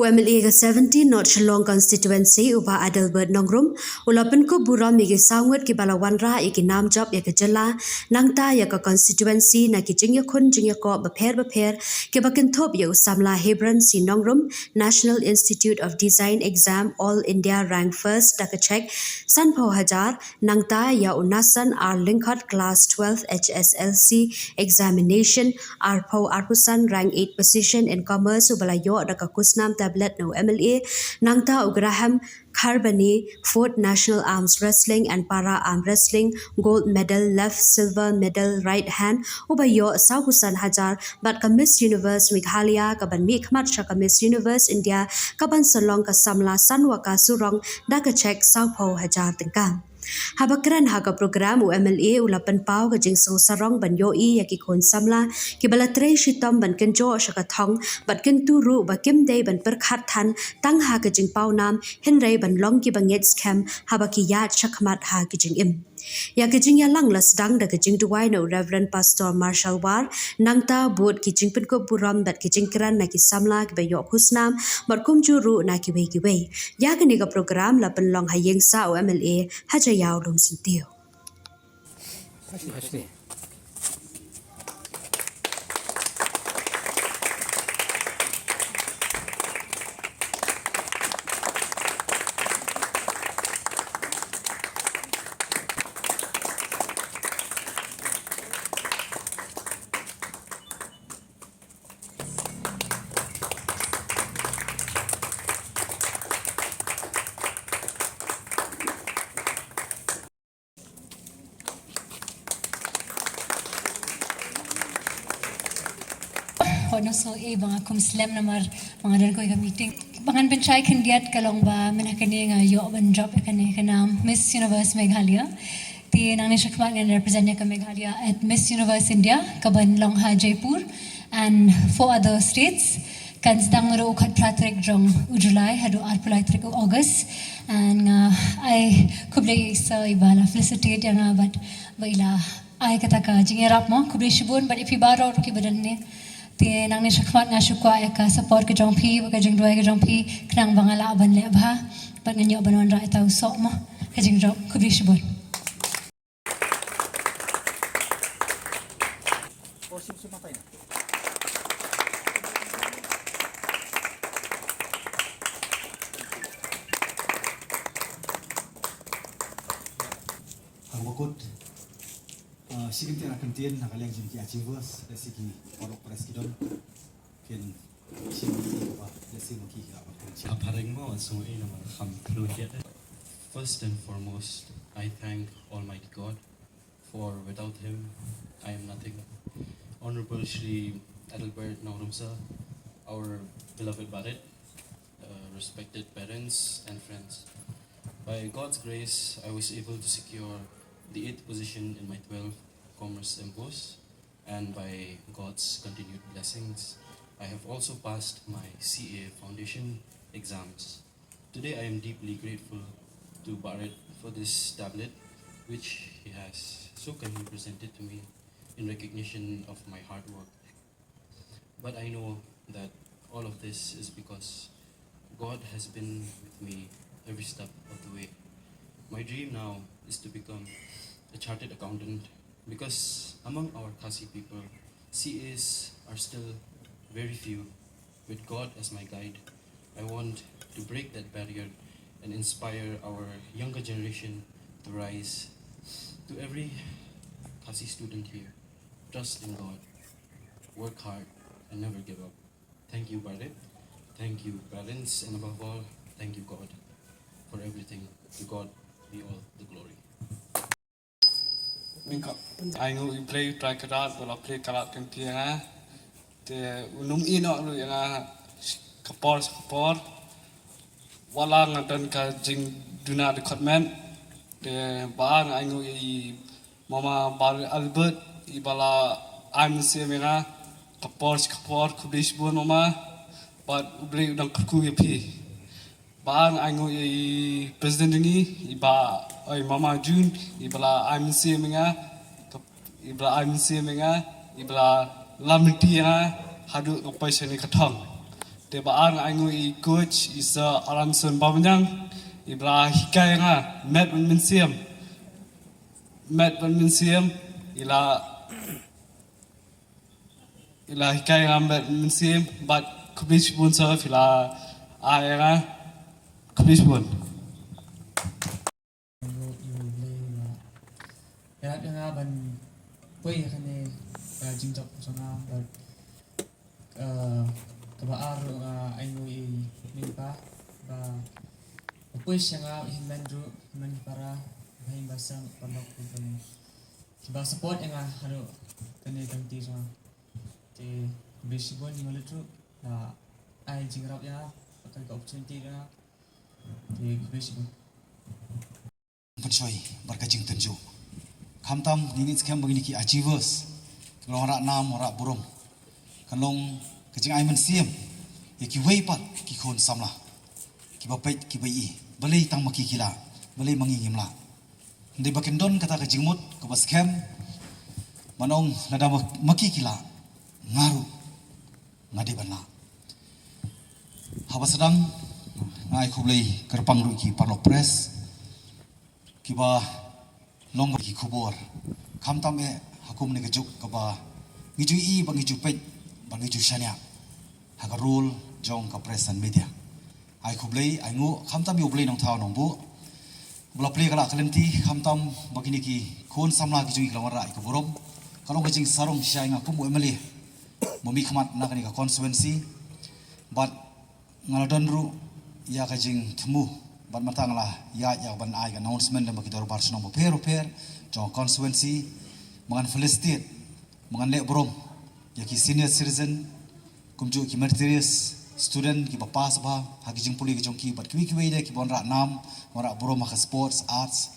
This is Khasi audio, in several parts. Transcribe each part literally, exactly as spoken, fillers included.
U M L A ka seventeen North Shillong Constituency, u Bah Adelbert Nongrum, u la pynkup burom ïa ki saw ngut kiba la wanrah ïa ki nam jop ïa ka jylla, nangta ïa ka constituency na ki jingïakhun jingïakob bapher bapher, kiba kynthup ïa u samla Hebron C Nongrum, National Institute of Design Exam All India Rank First da ka cheque sanphew hajar, nangta ïa u Nasan R Lyngkhot Class twelve H S L C Examination arphew arphew san, Rank eight Position in Commerce, uba la ïoh da ka khusnam tablet na u M L A, nangta u Graham Kharbani, Fourth National Arms Wrestling and Para Arm Wrestling Gold Medal, Left Silver Medal, Right Hand, uba ïoh sawphew san hajar, bad ka Miss Universe Meghalaya kaban mihkhmat sha ka Miss Universe India kaban sa long ka samla Sanwaka Surong da ka cheque sawphew hajar tyngka. Haba kren ha ka program, u M L A u la pynpaw ka jingsngewsarong ban ïohi ïa ki khun samla kiba la trei shitom ban kynjoh sha ka thong, bad kyntu ruh ba kim dei ban pyrkhat than tang ha ka jingpawnam, hynrei ban long kiba ngeit skhem haba ki ïaid shakhmat ha ki jingim. Ïa ka jingïalang la sdang da ka jingduwai na u Reverend Pastor Marshall War, nangta bud ki jingpynkup burom bad ki jingkren na ki samla kiba ïoh khusnam, bad kumjuh ruh na kiwei kiwei. Ïa kane ka program la pynlong ha ïing sah u M L A ha Jaïaw Lumsyntiew. Hot nong so e ba nga kum slem namar ba nga don kawei ka meeting. Ba ngan pynshai khyndiat ka long ba mynta kane nga ïoh ban jop ïa kane ka nam Miss Universe Meghalaya. Te nangne shakhmat ngan represent ïa ka Meghalaya at Miss Universe India kaban long ha Jaipur and four other states. Kan sdang naduh u khatphra tarik jong u July haduh arphew lai tarik u August. And nga ai khublei ïa i Sir iba la felicitate ïa nga bad ba i la ai kata ka jingïarap mo, khublei shibun bad ïa phi baroh ruh kiba don hangne. Te nangne shakhmat nga shu kwah ïa ka support ka jong phi bad ka jingduwai ka jong phi khnang ba nga lah ban leh bha bad ngan ïoh ban wanrah ïa uta u soh mo. Ka jingjop, khublei shibun. Hangno kut, uh, shi kyntien ar kyntien na ka liang jong ki achievers, lehse ki paralok press ki don. Kin shim ki ba, lehse ma ki ki la ba. Ka phareng mo, so e na ma kham thlu hiat. First and foremost, I thank Almighty God, for without him, I am nothing. Honorable Shri Adelbert Nongrum sir, our beloved Barit, uh, respected parents and friends. By God's grace, I was able to secure the eighth position in my twelve Commerce MPOS, and by God's continued blessings, I have also passed my C A foundation exams. Today, I am deeply grateful to Barit for this tablet, which he has so kindly presented to me in recognition of my hard work. But I know that all of this is because God has been with me every step of the way. My dream now is to become a chartered accountant because among our Khasi people, C As are still very few. With God as my guide, I want to break that barrier and inspire our younger generation to rise. To every Khasi student here, trust in God, work hard, and never give up. Thank you, Barit. Thank you, parents, and above all, thank you, God, for everything. To God be all the glory. Mynta, ai nguh ïa U Blei Trai Kynrad, ba la plie kyrpad kyntieng ïa nga. Te un ym ïehnoh ruh ïa nga, ka por sha ka por. Wat la nga don ka jingduna dkhot met. Te ba nga ai nguh ïa i Mama Barit Albert, iba la ai mynsiem ïa nga, ka por sha ka por, khublei shibun Mama. Bad U Blei u dang kyrkhu ïa phi. Ba nga ai nguh ïa i president jong ngi, i Bah, oi, Mama June, iba la ai mynsiem ïa nga, ka, iba la ai mynsiem ïa nga, iba la lam lynti ïa nga, haduh nga poi shane ka thong. Te ba ar nga ainguh ïa i coach i Sir Alanson Bamñiang, i ba la hikai ïa nga met bad mynsiem. Met bad mynsiem, i la, i la hikai ïa nga met bad mynsiem, bad khublei shibun Sir, phi la ai ïa nga, khublei shibun. Ïa nga ban poi ïa kane ka jingjop jong nga bad, eh, kaba ar ruh nga ainguh ïa i mei i pa ba poi sha nga, i hynmen ruh, hynmen para, ba hynmen ba seng, paralok ruh ban, kiba support ïa nga haduh kane ka lynti jong nga. Te khublei shibun ïa nga ruh ba ai jingïarap ïa nga, ba kane ka opportunity ïa nga. Te khublei shibun. Pynshoi bad ka jingtynjuh. Khamtam ngi ngeit skhem ba kine ki achievers, ki long wanrah nam, wanrah burom, kan long ka jingai mynsiem ïa kiwei pat ki khun samla kiba peit, kiba ïohi, balei tang ma ki ki lah, balei ma ngi ngim lah. Hynrei ba kin don kata ka jingmut kaba skhem ban ong, lada ma, ma ki ki lah, nga ruh nga dei ban lah. Haba sdang, nga ai khublei kyrpang ruh ïa ki paralok press kiba long ki khubor, khamtam eh ha kum kane ka juk kaba ngi ju ïohi, ba ngi ju peit, ba ngi ju shaniah ha ka role jong ka press and media. Ai khublei, ai nguh khamtam ïa U Blei Nongthaw Nongbuh ba la plie ka la ka lynti, khamtam ba kine ki khun samla ki jong ngi ki la wanrah ïa ka burom. Ka long ka jingsarong shisha ïa nga kum u M L A ba mihkhmat na kane ka constituency. Bad nga la don ruh ïa ka jingthmu, bad mynta nga la ïaid ïa ka ban ai ka announcement lem bad ki dorbar shnong bapher bapher jong ka constituency, ba ngan felicitate, ba ngan leh burom ïa ki senior citizen, kumjuh ki meritorious student kiba pass bha ha ki jingpule ki jong ki, bad kiwei kiwei de kiba wanrah nam, wanrah burom ha ka sports, arts,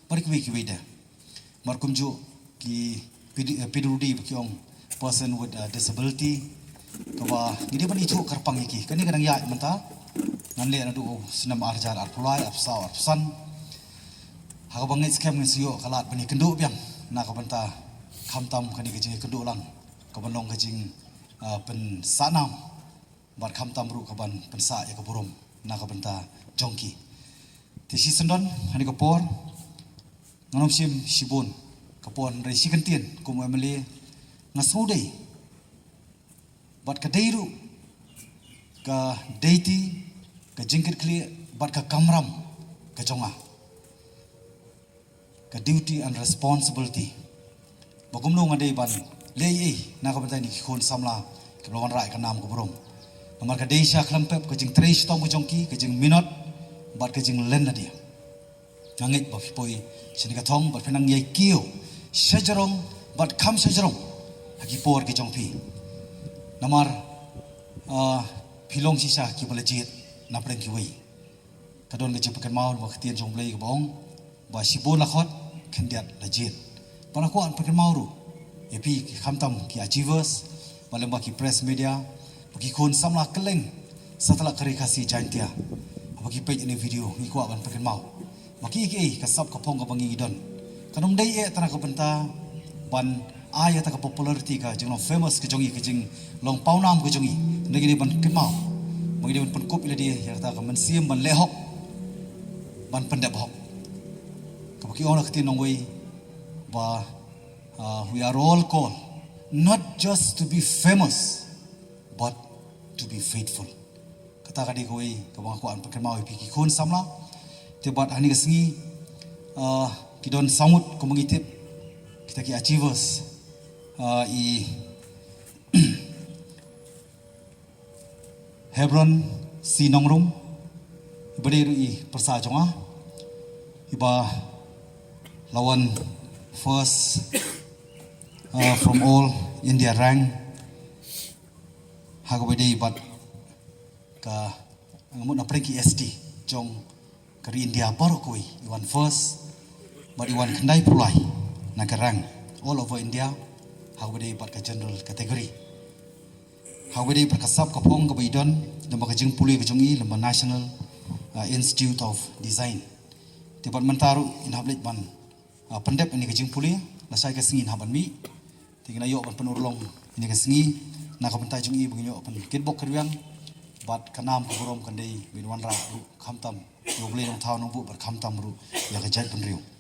bad kiwei kiwei de. Bad kumjuh ki P D, eh, P W D ba ki ong, person with, eh, disability, kaba ngi dei ban ithuh kyrpang ïa ki. Kane ka dang ïaid mynta, ngan leh naduh u snem ar hajar arphew lai, arphew saw, arphew san. Ha kaba ngeit skhem ngin sa ïoh ka lad ban ïakynduh biang na ka bynta, khamtam kane ka jingïakynduh lang ka ban long ka jing, ah, pynsah nam, bad khamtam ruh ka ban pynsah ïa ka burom na ka bynta jong ki. Te shisyndon ha kane ka por, ngan ym shim shibun ka por, hynrei shi kyntien kum u M L A nga sngewdei, bad ka dei ruh ka deiti, ka jingkitkhlieh bad ka kamram ka jong nga, ka duty and responsibility, ba kumno nga dei ban leh ei ei na ka bynta kine ki khun samla kiba la wanrah ïa ka nam ka burom. Namar ka dei sha khlem pep ka jingtrei shitom ka jong ki, ka jingminot bad ka jinglen lade. Nga ngeit ba phi poi shane ka thong bad phi nang ïai kiew shajrong bad kham shajrong ha ki por ki jong phi. Namar, ah, phi long shisha kiba la jied na pdeng kiwei. Ka don ka jingpynkynmaw ba ka ktien jong U Blei kaba ong ba shibun la khot, khyndiat la jied. Bad nga kwah pynkynmaw ruh ïa phi ki khamtam ki achievers, ba lem ba ki press media, ba ki khun samla kylleng satlak ka Ri Khasi Jaintia, ba ki peit ïa kane ka video, ngi kwah ban pynkynmaw ba kiei kiei ka sap ka phong kaba ngi don, kan ym dei eh tang na ka bynta ban ai ïa kata ka popularity, ka jinglong famous ka jong ngi, ka jinglong pawnam ka jong ngi. Ngi dei ban kynmaw ba ngi dei ban pynkup ïa lade ïa kata ka mynsiem ban leh hok, ban pyndep hok. Kaba ki ong ha ka ktien nongwei ba, uh, we are all called not just to be famous but to be faithful. Kata ka dei kawei kaba nga kwah ban pynkynmaw ïa phi ki khun samla. Te bad ha kane ka sngi, ah, ki don saw ngut kumba ngi tip, kita ki achievers, ah, i Hebron C Nongrum, iba dei ruh i pyrsa jong nga, iba la wan first, ah, from all India rank, ha kaba dei bad ka, nga mut na pdeng ki S T jong ka ri India baroh kawei, i wan first bad i wan khyndai phew lai na ka rank all over India, ha kaba dei bad ka general category. Ha kaba dei bad ka sap ka phong kaba i don lem bad ka jingpule ka jong i lem bad National, uh, Institute of Design. Te bad mynta ruh in hap leit ban, ah, pyndep ïa kane ka jingpule, lashai ka sngi in hap ban mih. Te ngin ïoh ban pynurlong ïa kane ka sngi na ka bynta jong i, ba ngin ïoh ban kitbok kitrwiang Bad ka nam ka burom kan dei ban wanrah ruh khamtam ïa U Blei Nongthaw Nongbuh bad khamtam ruh ïa ka jaitbynriew.